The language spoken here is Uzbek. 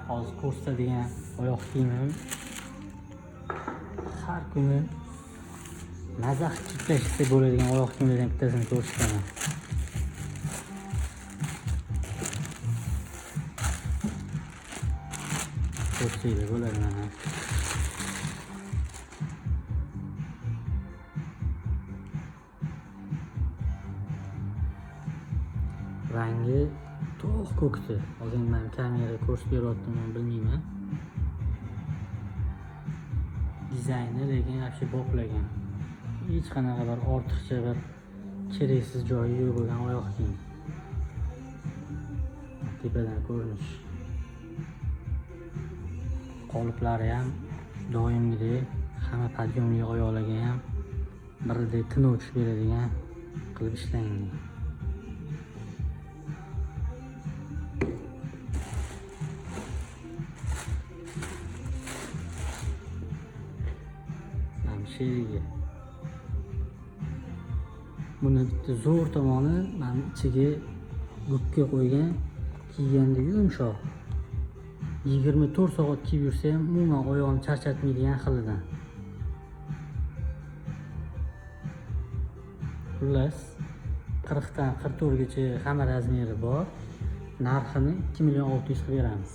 Hozir ko'rsatadigan oyoq kiyimim har kuni maza qilib tashlasa bo'ladigan oyoq kiyimlardan bittasini ko'rsataman. Ko'rsanglar bo'ladi mana. Rangi to'q ko'kdi. Hozir men kamera ko'rsatib beryaptimi bilmayman. Dizayni lekin yaxshi boplagan. Hech qanaqa bir ortiqcha bir keraksiz joyi yo'q bo'lgan oyoq kiyim. Tepadan ko'rinish. Qoliplari ham doimgidek hamma pod'yomli oyoqlarga ham birdek tiniq tushib beradigan qilib ishlangan. Sherigi. Buni bitta zo'r tomoni mana ichiga gubka qo'ygan, kiyganda yumshoq. 24 soat kiyib yursa ham umuman oyog'ini charchatmaydigan xilidan. Xullas, 40 dan 44 gacha hamma razmeri bor. Narxini 2 million 600 qilib beramiz.